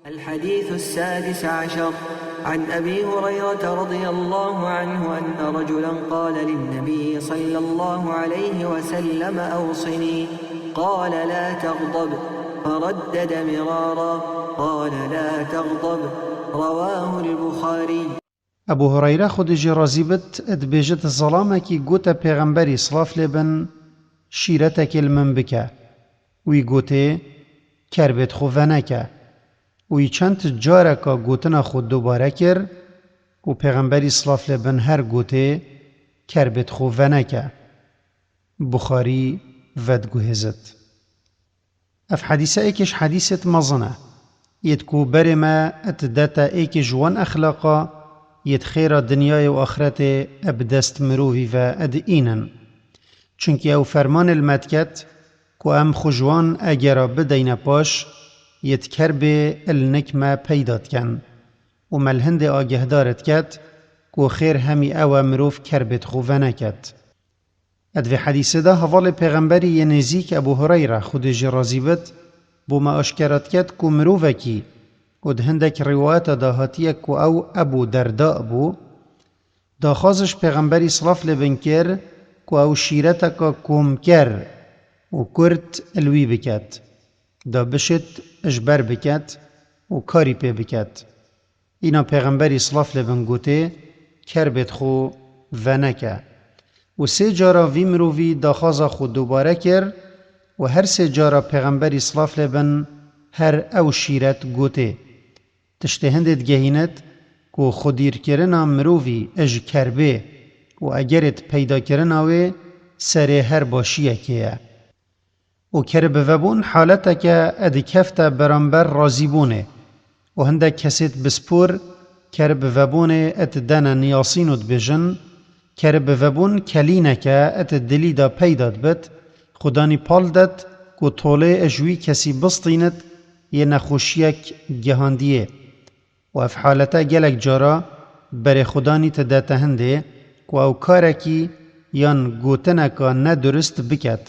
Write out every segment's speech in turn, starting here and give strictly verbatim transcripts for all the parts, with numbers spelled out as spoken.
الحديث السادس عشر. عن أبي هريرة رضي الله عنه أن رجلا قال للنبي صلى الله عليه وسلم: "أوصني." قال: "لا تغضب." فردد مرارا: "قال: لا تغضب." رواه البخاري. Ebû Hureyre, Xwedê jê razî bit, dibêjit: Zelamekî gote Pêxemberî, silav lê bin, şîretekê li min bike. Wî gotê: Kerbêt xwe veneke. Wî çend careka gotina xwe dubare kir û Pêxemberî, silav lê bin, her gotê: Kerbêt xwe veneke. Buxarî vediguhêzit. Ev hedîse êkê ji hedîsêt mezin e. Yêt ku berê me et dete êkê ji wan exlaqa yêt xêra dinyayê û axretê e bi dest mirovî ve ed înin. Çunkî ew fermanê li me diket ku em xwe ji wan egera bideyne paş, yêt kerbê il nik me peyda diken. Û me li hindê agehdar diket ku xêr hemî ew e mirov kerbêt xwe veneket. Ed vê hedîsê de hevalê Pêxemberî yê nêzîk Ebû Hureyre, Xwedê jê razî bit, bo me aşkera diket ku mirovekî, û di hindek rîwayeta de hatiye ku ew Ebû Derda bû, daxwaz ji Pêxemberî, silav lê bin, kir ku ew şîreteka komker û kurt li wî biket, da bişit ji ber biket û karî pê biket. Îna Pêxemberî, silav lê bin, gotê: Kerbêt xwe veneke. Û sê cara vî mirovî daxwaza xwe dubare kir û her sê cara Pêxemberî, silav lê bin, her ew şîret gotê. Tiştê hindê digehînit ku xwedîrkirina mirovî ji kerbê û egerêt peydakirina wê serê her başiyekê ye. Û keribivebûn haleteke e dikefte beramber razîbûnê. Û hindek kesêt bispor keribivebûnê et dene niyasîn û dibêjin: Keribivebûn kelîneke et dilî de peyda dibit, xudanî pal det ku tolê ji wî kesî bistînit yê nexweşiyek gihandiyê. Û ev halete gelek cara berê xudanî ti dete hindê ku ew karekî yan gotineka nedurist biket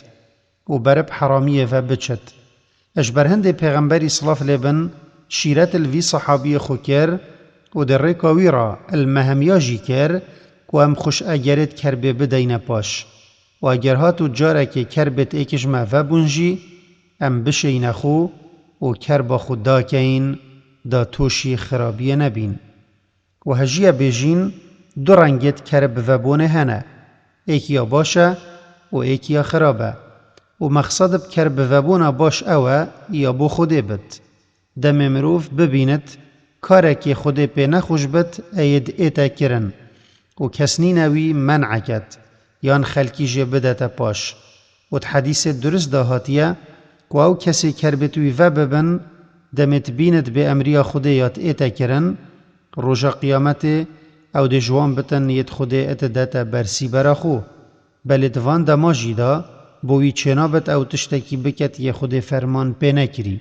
û berib heramiyê ve biçit. Ji ber hindê Pêxemberî, silav lê bin, şîret li vî sehabiyê xwe kir û di rêka wî re li me hemiya jî kir ku em xwe ji egerêt kerbê bideyne paş. Û eger hat û carekê kerbêt êkê ji me vebûn jî, em bişêyne xwe û kerba xwe dakeyin, da tûşî xirabiyê nebîn. Û hejiye bêjîn, du rengêt keribivebûnê hene, êkiya baş e û êkiya xirab e. Û mexsed bi keribivebûna baş ew e, ya bo Xwedê bit. Demê mirov bibînit, karekê Xwedê pê nexweş bit, ê yê diête kirin û kes nîne wî men'e ket, yan xelkî jê bidete paş. Û di hedîsê durist de hatiye ku ew kesê kerbêt wî vebibin, demê dibînit bê emriya Xwedê ya diête kirin, roja qiyametê ew dê ji wan bitin yêt Xwedê didete bersîbera xwe. Belê di van dema jî de bo wî çênabit ew tiştekî biket yê Xwedê ferman pê nekirî.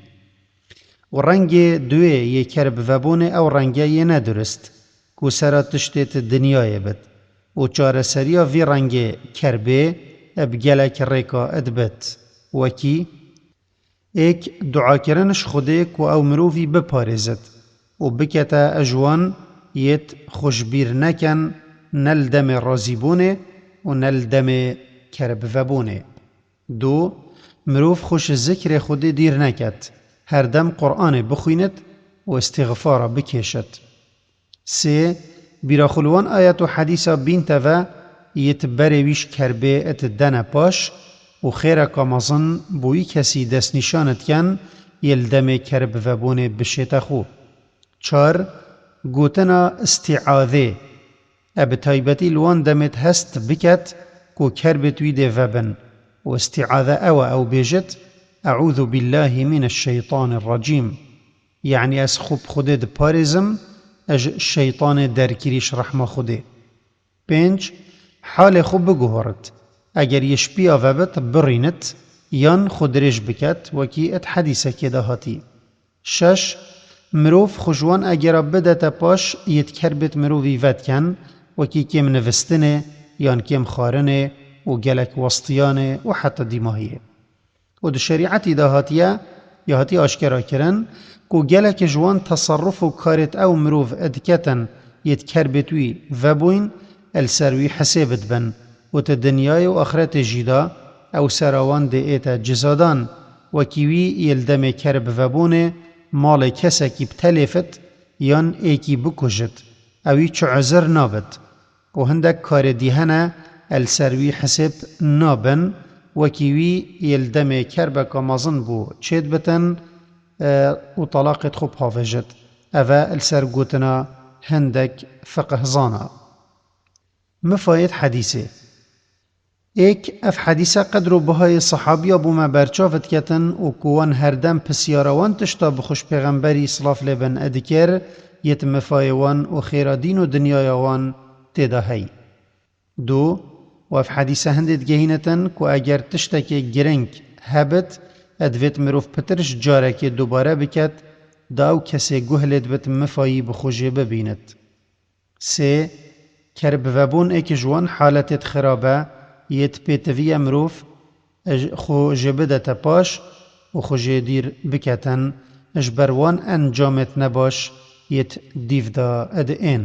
Û rengê duê yê kerbivebûnê ew renge yê nedurist, ku sera tiştê ti dinyayê bit û çareseriya vî rengê kerbê bi gelek rêka dibit, wekî êk duakirin ji Xwedê ku ew mirovî biparêzit û bikete ji wan yêt xwe ji bîr neken, ne li demê razîbûnê û ne li demê keribivebûnê. Du, mirov xwe ji zikrê Xwedê dîr neket, her dem Quranê bixwînit û îstîxfara bikêşit. Sê, bîra xwe li wan ayet û hedîsa bînte ve, yêt berê wî ji kerbê dene paş û xêreka mezin bo wî kesî destnîşan diken yê li demê keribivebûnê bişête xwe. Çar, gotina îstîazê. E bi taybetî li wan demêt hest biket ku kerbêt wî dê vebin û îstîaze ew e, ew bêjit: "Eûzu billahî mîneşşeytanirrecîm." Yanî ez xwe bi Xwedê diparêzim, ez ji şeytanê derkirî ji rehma Xwedê. Pênc, halê xwe biguhorit. Eger yê şpiya vebit, birînit, yan xwe dirêj biket, wekî ed hedîsekê de hatî. Şeş, mirov xwe ji wan egera bidete paş, yêt kerbêt mirovî vediken, wekî kêm nivistinê, yan kêm xwarinê û gelek westiyanê û heta dîmahiyê. Û di şerîetî de hatiye, Ya hatî aşkera kirin ku gelek ji wan teserruf û karêt ew mirov diketin yêt kerbêt wî vebûyn, li ser wî hisêb dibin û ti dinyayê û axretê jî de ew sera wan dê ête cizadan, wekî wî yê li demê kerb vebûnê malê kesekî bi telêfit yan êkî bikujit, ewî çi uzir nabit. Û hindek karê dî hene, li ser wî hisêb nabin, wekî wî yê li demê kerbeka mezin bû çêdibitin, e, û talaqêt xwe bhavêjit. Ev e li ser gotina hindek fiqihzana. Mifayêt hedîsê. Êk, ev hedîse qedr û bihayê sehabiya bû me berçav diketin û ku wan herdem pisyara wan tişta bi xwe ji Pêxemberî silav lê bin dikir, yêt mifayê wan û xêra dîn û dinyaya wan tê de hey. Du, û ev hedîse hindê digehînetin ku eger tiştekê giring hebit, divêt mirov pitir ji carekê dubare biket, da ew kesê guh lê dibit mifayî bi xwe jê bibînit. Sê, kerb vebûn êk ji wan haletêt xirab e, yêt pêtiviye mirov xwe jê bidete paş û xwe jê dîr biketin, ji ber wan encamêt nebaş yêt dîv de diên.